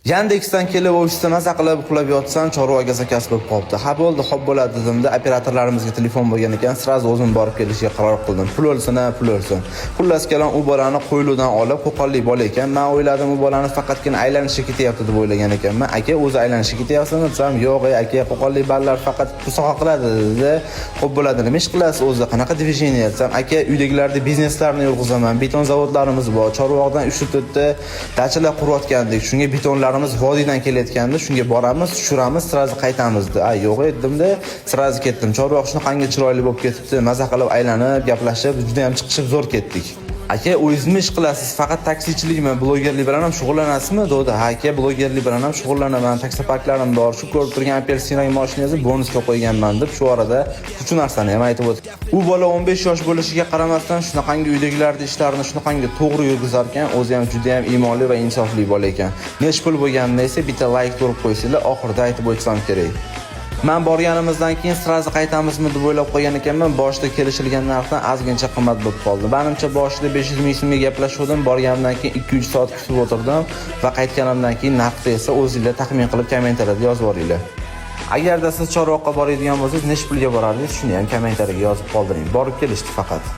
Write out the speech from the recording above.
Yandexdan kelib, ofisda maza qilib uxlab yotsam, Chorvoqga заказ bo'lib qolibdi. Ha bo'ldi, xo'p bo'ladi dedimda, operatorlarimizga telefon bo'lgan ekan, сразу o'zim borib kelishga qaror qildim. Pul o'lsin, ha, pul o'lsin. Xullas kalom, u bolani Qo'yludan olib, qo'qonlik bola ekan. Men o'yladim, u bolani faqatgina aylanishga ketyapti deb o'ylagan ekanman. Aka, o'zi aylanishga ketyapsizmi desam, yo'q, ey aka, qo'qonlik bolalar faqat soha qiladi dedi. Xo'p bo'ladi, nima ish qilasiz o'zi? Qanaqa движение desam, aka, uydagilarni bizneslarini yurg'izaman, beton zavodlarimiz bor. Chorvoqdan 3-4 ta dachalar qurayotgandik. Shunga betonlarimiz vodiydan kelayotgandi. Shunga boramiz, tushiramiz, сразу qaytamiz dedi. A, yo'q dedimda, сразу ketdim. Chorvoq shunaqangi chiroyli bo'lib ketibdi. Maza qilib aylanib, gaplashib, juda ham chiqishib zo'r ketdik. Aka, o'zingiz nima ish qilasiz? Faqat taksichilikmi, blogerlik bilan ham shug'ullanasizmi? Dedi. Ha aka, blogerlik bilan ham shug'ullanaman. Taksoparklarim bor. Shu ko'rib turgan apelsin rang mashinangizni bonusga qo'yganman, deb shu orada shu narsani ham aytib o'tdi. U bola 15 yosh bo'lishiga qaramasdan, shunaqangi uydagilarning ishlarini shunaqangi to'g'ri yurgizar ekan, o'zi ham juda ham iymonli va insofli bola ekan. Nech pul bo'lganini esa bitta layk turib qo'ysanglar, oxirida aytib o'tsam kerak. Man borganimizdan keyin сразу qaytamizmi deb o'ylab qo'ygan ekanman. Boshida kelishilgan narxdan ozgincha qimmat bo'lib qoldi. Manimcha, boshida 500 ming so'mga gaplashuvdim, borganimdan keyin 2-3 soat kutib o'tirdim va qaytganimdan keyin narxni esa o'zinglar taxmin qilib kommentariyada yozib yuboringlar. Agarda siz Chorvoqqa boradigan bo'lsangiz, necha pulga borardingiz? Shuni ham kommentariyaga yozib qoldiring. Borib kelishdi faqat.